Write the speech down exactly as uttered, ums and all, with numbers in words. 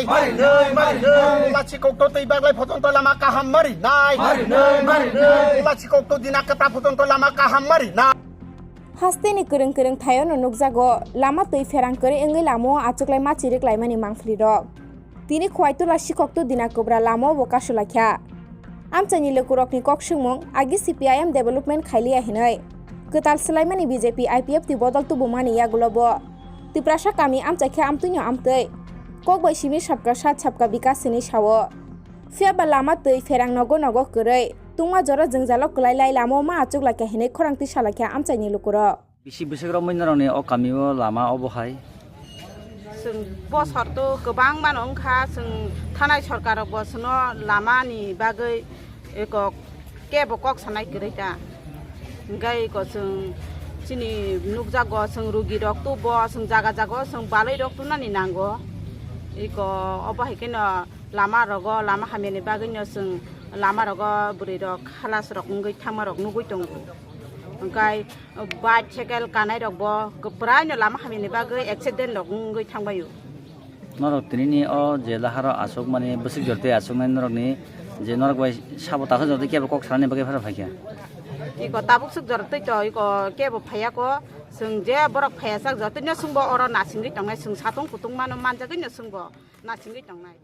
Mari nai, mari nai. Bula chikok to tei baglai photon to lama kaham mari nai. Mari nai, mari nai. Bula chikok to dina kata photon to lama kaham mari nai. Hasteni kwrwng kwrwng thaiono nukjago, lama twi pherang kwrwi wngwi lamao achuklai machi rwklaimani mangphlirok. Tini Khwaitula sikhokto dina kubra lamao bo kasulaikha. Amchaini lukurokni kok swngmung agi C P I M development khailiya hinwi. Kwtal swlaimani B J P I P F T bodol tubumani yagulo bo Tiprasa kami amchaikha amtwino amtwi. Kok bai simi sabka sat sabka bikas hinwi sao. Phiya ba lama twi pherang nogo nogo kwrwi. Tungma jora jwngjalo kwlai lai lamao ma achuklaikha hinwi khorang twi salaikha amchaini lukurok. Bisi bwswk romwi norokni o kamio lama obo hai? Chwng bosor to kwbang mano wngkha, chwng thanai sorkar rok bo chwngno lama ni bagwi eko kebo kok sanai kwrwi ta. Hwnkhe eko chwng chini nukjago, chwng rugi rok tubo, chwng jaga jaga o chwng balai rok tunani nango. Eko obo hai kheno lama rogo, lama hamya ni bagwi no chwng lama rogo bwrwi rok halas rok wngwi thangma rok nugwi tongo. Hwnkhe Bike, cycle kanai rok bo kwprai no lama hamya ni bagwi accident rok wngwi thangbai o. Norok tini ni o je laharo aswk mani bwswk jor twi aswk nai norok ni je norok bai sabo takhuk jor twi kebo kok salani bagwi phano phaikha. Iko tabuk swk jor twi to iko kebo phaiya ko, chwng je borok phaiya sak jor twi no chwng bo oro nasingwi tongnai, chwng satung kutung mano manjagwi no chwng bo nasingwi tongnai.